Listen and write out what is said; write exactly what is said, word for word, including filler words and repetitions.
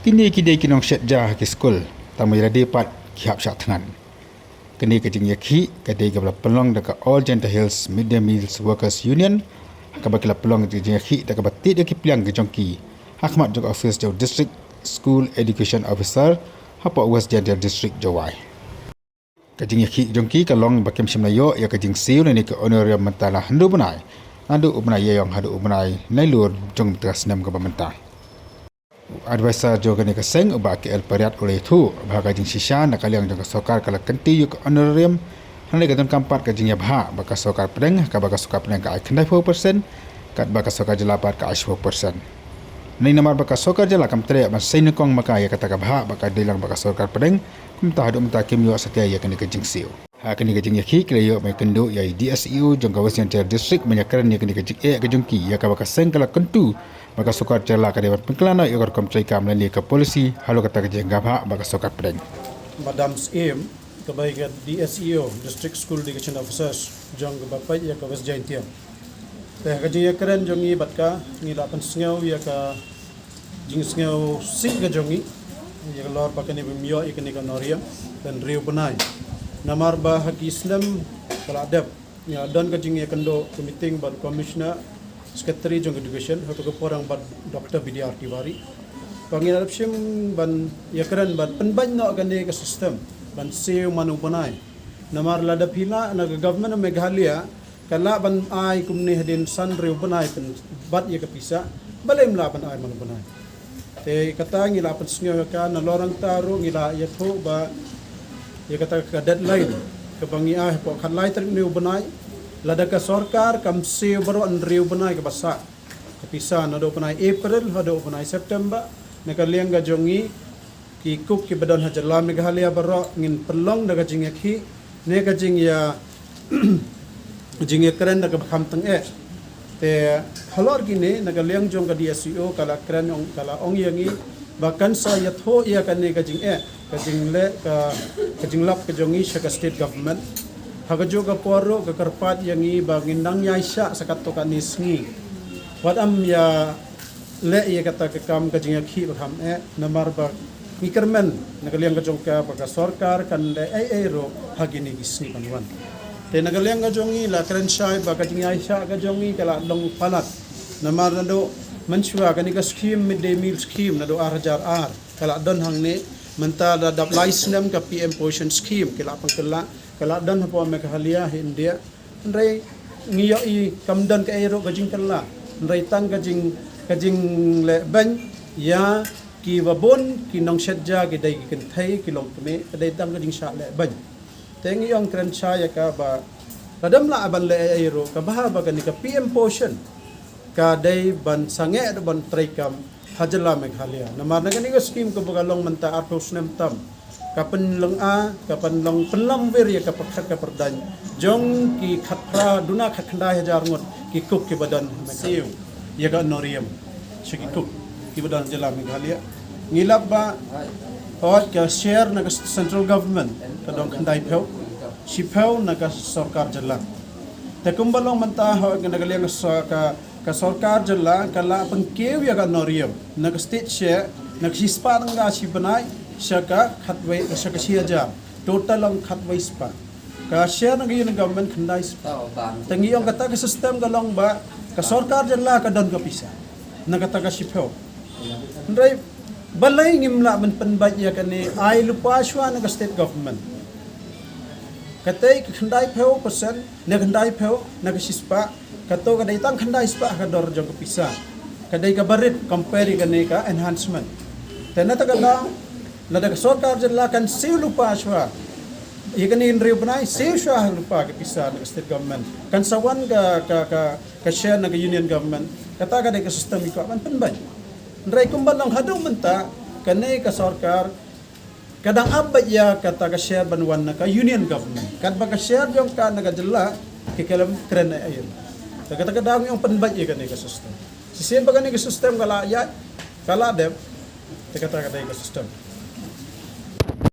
Kine ki dei ki nongshet ja ha ki skul, tang ba ïa lade pat ki hap shah thngan. Kane ka jingïakhih ka dei kaba la pynlong da ka All Jaintia Hills Midday Meals Workers Union, ha kaba ki la pynlong ka jingïakhih da kaba tied ïa ki pliang ki jong ki ha khmat jong ka office jong u District School Education Officer hapoh West Jaintia District, Jowai. Ka jingïakhih jong ki ka long ba kim shym la ïoh ïa ka jingsiew lane ka honorarium mynta la hynriew bnai, naduh u bnai Ïaïong haduh u bnai Nailur jong ka snem kaba mynta. U advisor jong kane ka seng, u Bah K L Pariat, u la ïathuh ba ka jingshisha na ka liang jong ka sorkar ka la kyntiew ïa ka honorarium, hynrei ka donkam pat ka jingïabhah bad ka sorkar pdeng, ha kaba ka sorkar pdeng ka ai khyndai phew percent, katba ka sorkar jylla pat ka ai shiphew percent. Hynrei namar ba ka sorkar jylla kam treh ban sei nyngkong ma ka ïa kata ka bhah ba ka dei lang bad ka sorkar pdeng, kumta haduh mynta kim ïoh satia ïa kane ka jingsiew. Ha kane ka jingïakhih ki la ïoh ban ïakynduh ïa i D S E O jong ka West Jaintia District ban ïakren ïa kane ka jingeh ka jong ki, ïa kaba ka seng ka la kyntu ba ka sorkar jylla ka dei ban pynkylla noh ïa ka rukom treikam lane ka polisi halor kata ka jingïabhah bad ka sorkar pdeng. Madam Syiem, kaba ïa ka D S E O, District School Education Officers, jong kaba peit ïa ka West Jaintia. Te ha ka jingïakren jong ngi bad ka, ngi la pynsngew ïa ka jingsngewsih ka jong ngi ïa ka lor ba kane bym ïoh ïa kane ka honorarium hynriew bnai. Namar ba ha ki snem ba la dep, ngi la don ka jingïakynduh ka meeting bad Commissioner, Secretary jong Education, ha kato ka por bad Doctor B D R Tiwari. Ba ngi la dep shim ban ïakren ban pynbeit noh kane ka system ban siew man u bnai. Namar lada phi lah na ka government of Meghalaya, ka lah ban ai kumne hadien san hynriew bnai pynbat ïa ka pisa, balei ym lah ban ai man u bnai. Te kata ngi la pynsngew ïa ka, nalor nangta ruh ngi la ïathuh ba ïa kata ka deadline kaba ngi ai hapoh khatlai tarik une u bnai, lada ka sorkar kam siew baroh hynriew bnai kaba sah ka pisa naduh u bnai April haduh u bnai September, na ka liang ka jong ngi, ki cook kiba don ha jylla Meghalaya baroh ngin pynlong da ka jingïakhih ne ka jingïa, jingïakren da kaba kham tyngeh. Te halor kine, na ka liang jong ka D S E O ka la kren ong, ka la ong ïa ngi ba kan sa ïathuh ïa kane ka jingeh, ka jingleh, ka, ka jinglap ka jong ngi sha ka state government. Ha kajuh ka por ruh ka kyrpad ïa ngi ba ngin nang ïaishah sa katto katne sngi. Wat ym ïa leh ïa kata ka kam ka jingïakhih ba kham eh, namar ba ngi kyrmen na ka liang ka jong ka ba ka sorkar kan leh ei ei ruh ha kine ki sngi ban wan. Te na ka liang ka jong ngi la kren shai ba ka jingïaishah ka jong ngi ka la long palat. Namar naduh mynshuwa kane ka scheme, midday meal scheme, naduh ar hajar ar ka la don hangne, mynta la dap lai snem ka P M Poshan scheme ki la pynkylla, ka la don hapoh Meghalaya ha India. Hynrei ngi ïohi kam don kaei ruh ka jingkylla. Hynrei tang ka jing, ka jingleh beiñ ïa kiba bun ki nongshet ja, ki dei ki kynthei, ki longkmie, ka dei tang ka jingshah leh beiñ. Te ngi ong kren shai ïa ka ba lada ym lah ban leh ei ei ruh, ka bha ba kane ka P M Poshan ka dei ban sangeh da ban treikam ha jylla Meghalaya. Namar na kane ka scheme kaba ka long mynta arphew snem tam, ka pynlong a, ka pynlong pynlong wir ïa ka pyrkhat ka pyrdaiñ jong ki khatphra, duna khatkhyndai hajar ngut ki cook kiba don ha Meghalaya. Ïa ka honorarium sha ki cook kiba don ha jylla Meghalaya. Ngi lap ba hooid ka share na ka central government ka don khyndai phew, shiphew na ka sorkar jylla. Te kumba long mynta hooid na ka liang ka so-, ka Ka sorkar jylla ka la pynkiew ïa ka honorarium na ka state share na ka shispah tyngka shi bnai sha ka khatwei, sha ka shi hajar. Total long khatwei spah. Ka share na ka union government khyndai spah. Te ngi ong kata ka system ka long ba ka sorkar jylla ka don ka pisa na kata ka shiphew. Hynrei balei ngim lah ban pynbeit ïa kane, ai lypa shuwa na ka state government. Katei ka khyndai phew percent, ne khyndai phew na ka shispah, kato ka dei tang khyndai spah ka dor jong ka pisa. Ka dei kaba rit compare ïa kane ka enhancement. Te na kata ka daw, lada ka sorkar jylla kan siew lypa shuwa ïa kane hynriew bnai, siew shuwa lypa ka pisa na ka state government. Kan sa wan ka, ka, ka, ka share na ka union government. Kata ka dei ka system i kwah ban pynbeit. Hynrei kumba long haduh mynta, kane ka sorkar ka dang ap beit ïa kata ka share ban wan na ka union government. Katba ka share jong ka na ka jylla, ki khlem kren ei ei. Te kata ka dang ïoh pynbeit ïa kane ka system. Shisien ba kane ka system ka la ïaid, ka la dep, te kata ka dei ka system.